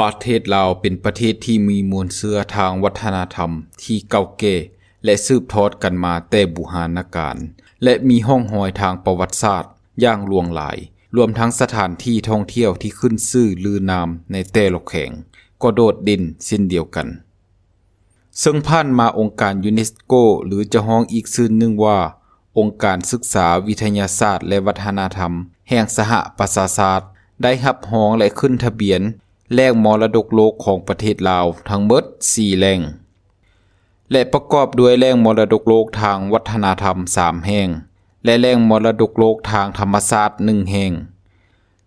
ປະເທດລາວເປັນປະເທດທີ່ມີມູນເຊື້ອທາງວັດທະນະທຳທີ່ເກົ່າແກ່ ແລະ ສືບທອດກັນມາແຕ່ບູຮານະການ ແລະ ມີຮ່ອງຮອຍທາງປະຫວັດສາດຢ່າງຫຼວງຫຼາຍ, ລວມທັງສະຖານທີ່ທ່ອງທ່ຽວທີ່ຂຶ້ນຊື່ລືນາມໃນແຕ່ລະແຂວງກໍໂດດເດັ່ນເຊັ່ນດຽວກັນ. ເຊິ່ງຜ່ານມາອົງການຢູເນສໂກ ຫຼື ຈະຮ້ອງອີກຊື່ໜຶ່ງວ່າ ອົງການສຶກສາວິທະຍາສາດ ແລະ ວັດທະນະທຳແຫ່ງສະຫະປະຊາຊາດ ໄດ້ຮັບຮອງ ແລະ ຂຶ້ນທະບຽນແຫຼ່ງມໍລະດົກໂລກຂອງປະເທດລາວທັງໝົດສີ່ແຫຼ່ງ ແລະ ປະກອບດ້ວຍແຫຼ່ງມໍລະດົກໂລກທາງວັດທະນະທຳສາມແຫ່ງ ແລະ ແຫຼ່ງມໍລະດົກໂລກທາງທຳມະຊາດໜຶ່ງແຫ່ງ.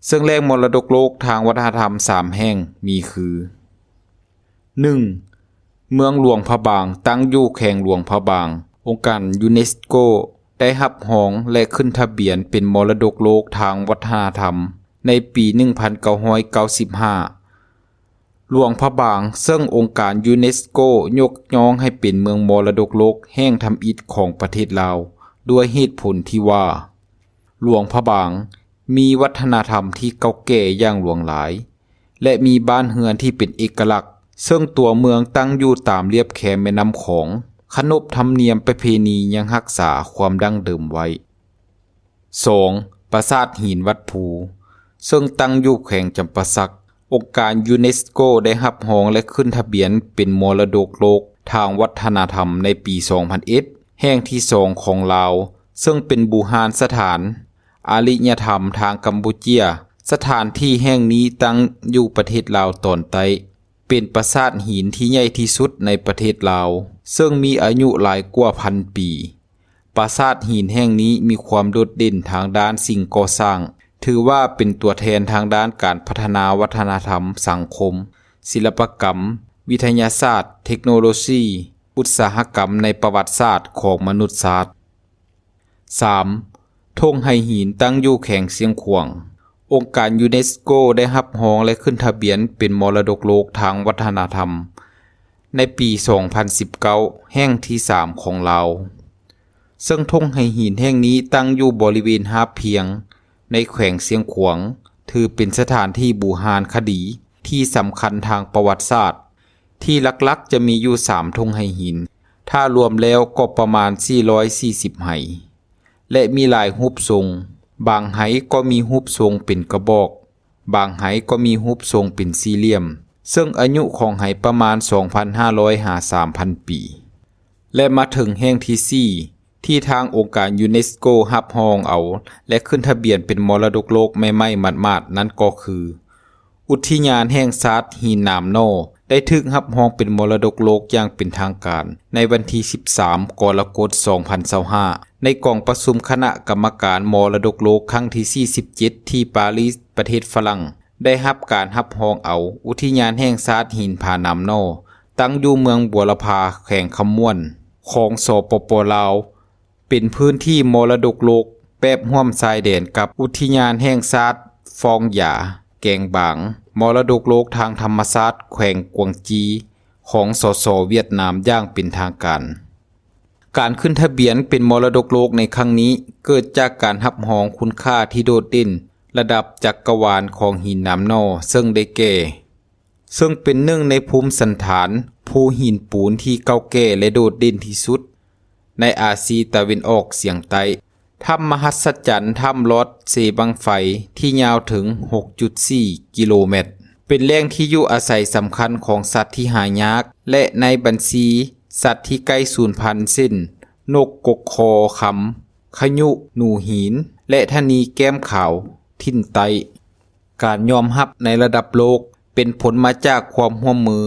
ເຊິ່ງແຫຼ່ງມໍລະດົກໂລກທາງວັດທະນະທຳສາມແຫ່ງມີຄື: ໜຶ່ງ ເມືອງຫຼວງພະບາງ ຕັ້ງຢູ່ແຂວງຫຼວງພະບາງ. ອົງການຢູເນສໂກ ໄດ້ຮັບຮອງ ແລະ ຂຶ້ນທະບຽນເປັນມໍລະດົກໂລກທາງວັດທະນະທຳໃນປີໜຶ່ງພັນເກົ້າຮ້ອຍເກົ້າສິບຫ້າ. ຫຼວງພະບາງ ເຊິ່ງອົງການຢູເນສໂກຍົກຍ້ອງໃຫ້ເປັນເມືອງມໍລະດົກໂລກແຫ່ງທຳອິດຂອງປະເທດລາວ ດ້ວຍເຫດຜົນທີ່ວ່າ ຫຼວງພະບາງມີວັດທະນະທຳທີ່ເກົ່າແກ່ຢ່າງຫຼວງຫຼາຍ ແລະ ມີບ້ານເຮືອນທີ່ເປັນເອກະລັກ, ເຊິ່ງຕົວເມືອງຕັ້ງຢູ່ຕາມລຽບແຄມແມ່ນ້ຳຂອງ, ຂະໜົບທຳນຽມປະເພນີຍັງຮັກສາຄວາມດັ້ງເດີມໄວ້. ສອງ ປາສາດຫີນວັດພູ ເຊິ່ງຕັ້ງຢູ່ແຂວງຈຳປາສັກ. ອົງການຢູເນສໂກໄດ້ຮັບຮອງ ແລະ ຂຶ້ນທະບຽນເປັນມໍລະດົກໂລກທາງວັດທະນະທຳໃນປີສອງພັນເອັດ ແຫ່ງທີສອງຂອງລາວ, ເຊິ່ງເປັນບູຮານສະຖານອາລິຍະທຳທາງກຳປູເຈຍ. ສະຖານທີ່ແຫ່ງນີ້ຕັ້ງຢູ່ປະເທດລາວຕອນໃຕ້, ເປັນປາສາດຫີນທີ່ໃຫຍ່ທີ່ສຸດໃນປະເທດລາວ, ເຊິ່ງມີອາຍຸຫຼາຍກວ່າພັນປີ. ປາສາດຫີນແຫ່ງນີ້ມີຄວາມໂດດເດັ່ນທາງດ້ານສິ່ງກໍ່ສ້າງ, ຖືວ່າເປັນຕົວແທນທາງດ້ານການພັດທະນາວັດທະນະທຳ, ສັງຄົມ, ສິລະປະກຳ, ວິທະຍາສາດ, ເທັກໂນໂລຊີ, ອຸດສາຫະກຳໃນປະຫວັດສາດຂອງມະນຸດຊາດ. ສາມ ທົ່ງໄຫຫີນ ຕັ້ງຢູ່ແຂວງຊຽງຂວາງ. ອົງການຢູເນສໂກໄດ້ຮັບຮອງ ແລະ ຂຶ້ນທະບຽນເປັນມໍລະດົກໂລກທາງວັດທະນະທຳໃນປີສອງພັນສິບເກົ້າ ແຫ່ງທີສາມຂອງລາວ. ເຊິ່ງທົ່ງໄຫຫີນແຫ່ງນີ້ຕັ້ງຢູ່ບໍລິເວນຮາບພຽງໃນແຂວງຊຽງຂວາງ, ຖືເປັນສະຖານທີ່ບູຮານຄະດີທີ່ສຳຄັນທາງປະຫວັດສາດ, ທີ່ຫຼັກໆຈະມີຢູ່ສາມທົ່ງໄຫຫີນ, ຖ້າລວມແລ້ວກໍປະມານສີ່ຮ້ອຍສີ່ສິບໄຫ ແລະ ມີຫຼາຍຮູບຊົງ, ບາງໄຫກໍມີຮູບຊົງເປັນກະບອກ, ບາງໄຫກໍມີຮູບຊົງເປັນສີ່ຫຼ່ຽມ, ເຊິ່ງອາຍຸຂອງໄຫປະມານສອງພັນຫ້າຮ້ອຍຫາສາມພັນປີ. ແລະ ມາເຖິງແຫ່ງທີສີ່ ທີ່ທາງອົງການຢູເນສໂກຮັບຮອງເອົາ ແລະ ຂຶ້ນທະບຽນເປັນມໍລະດົກໂລກໃໝ່ໆໝາດໆນັ້ນກໍຄື ອຸທິຍານແຫ່ງຊາດຫີນໜາມໜໍ່ ໄດ້ຖືກຮັບຮອງເປັນມໍລະດົກໂລກຢ່າງເປັນທາງການໃນວັນທີສິບສາມ ກໍລະກົດ ສອງພັນຊາວຫ້າ ໃນກອງປະຊຸມຄະນະກຳມະການມໍລະດົກໂລກຄັ້ງທີສີ່ສິບເຈັດ ທີ່ປາຣີ ປະເທດຝຣັ່ງ ໄດ້ຮັບການຮັບຮອງເອົາອຸທິຍານແຫ່ງຊາດຫີນຜາໜາມໜໍ່ ຕັ້ງຢູ່ເມືອງບົວລະພາ ແຂວງຄຳມ່ວນ ຂອງ ສປປ ລາວ ເປັນພື້ນທີ່ມໍລະດົກໂລກແບບຮ່ວມຊາຍແດນກັບອຸທິຍານແຫ່ງຊາດຟອງຢາ ແກງບາງ, ມໍລະດົກໂລກທາງທຳມະຊາດແຂວງກວາງຈີ ຂອງ ສສ ຫວຽດນາມ ຢ່າງເປັນທາງການ. ການຂຶ້ນທະບຽນເປັນມໍລະດົກໂລກໃນຄັ້ງນີ້ ເກີດຈາກການຮັບຮອງຄຸນຄ່າທີ່ໂດດເດັ່ນລະດັບຈັກກະວານຂອງຫີນໜາມໜໍ່ ເຊິ່ງໄດ້ແກ່ ເຊິ່ງເປັນໜຶ່ງໃນພູມສັນຖານພູຫີນປູນທີ່ເກົ່າແກ່ ແລະ ໂດດເດັ່ນທີ່ສຸດໃນອາຊີຕາເວັນອອກສຽງໃຕ້, ຖ້ຳມະຫັດສະຈັນ ຖ້ຳລອດເຊບັ້ງໄຟ ທີ່ຍາວເຖິງຫົກຈຸດສີ່ກິໂລແມັດ, ເປັນແຫຼ່ງທີ່ຢູ່ອາໄສສຳຄັນຂອງສັດທີ່ຫາຍາກ ແລະ ໃນບັນຊີສັດທີ່ໃກ້ສູນພັນ ເຊັ່ນ ນົກກົກຄໍຄຳ, ຂະຍຸໜູຫີນ ແລະ ທະນີແກ້ມຂາວ ຖິ່ນໃຕ້. ການຍອມຮັບໃນລະດັບໂລກເປັນຜົນມາຈາກຄວາມຮ່ວມມື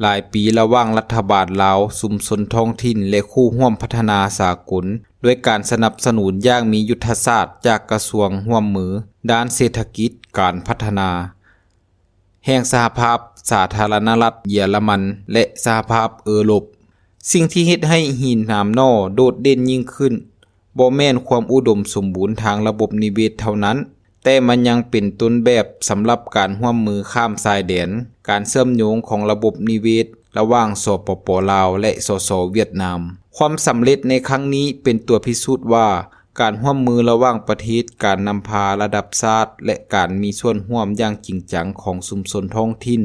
ຫຼາຍປີລະຫວ່າງລັດຖະບານລາວ, ຊຸມຊົນທ້ອງຖິ່ນ ແລະ ຄູ່ຮ່ວມພັດທະນາສາກົນ, ດ້ວຍການສະໜັບສະໜູນຢ່າງມີຍຸດທະສາດຈາກກະຊວງຮ່ວມມືດ້ານເສດຖະກິດ, ການພັດທະນາແຫ່ງສະຫະພາບສາທາລະນະລັດເຢຍລະມັນ ແລະ ສະຫະພາບເອີຣົບ. ສິ່ງທີ່ເຮັດໃຫ້ຫີນໜາມໜໍ່ໂດດເດັ່ນຍິ່ງຂຶ້ນ ບໍ່ແມ່ນຄວາມອຸດົມສົມບູນທາງລະບົບນິເວດເທົ່ານັ້ນ, ແຕ່ມັນຍັງເປັນຕົ້ນແບບສຳລັບການຮ່ວມມືຂ້າມຊາຍແດນ, ການເຊື່ອມໂຍງຂອງລະບົບນິເວດລະຫວ່າງ ສປປ ລາວ ແລະ ສສ ຫວຽດນາມ. ຄວາມສຳເລັດໃນຄັ້ງນີ້ເປັນຕົວພິສູດວ່າ ການຮ່ວມມືລະຫວ່າງປະເທດ, ການນຳພາລະດັບຊາດ ແລະ ການມີສ່ວນຮ່ວມຢ່າງຈິງຈັງຂອງຊຸມຊົນທ້ອງຖິ່ນ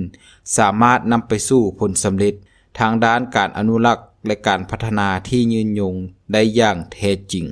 ສາມາດນຳໄປສູ່ຜົນສຳເລັດທາງດ້ານການອະນຸລັກ ແລະ ການພັດທະນາທີ່ຍືນຍົງໄດ້ຢ່າງແທ້ຈິງ.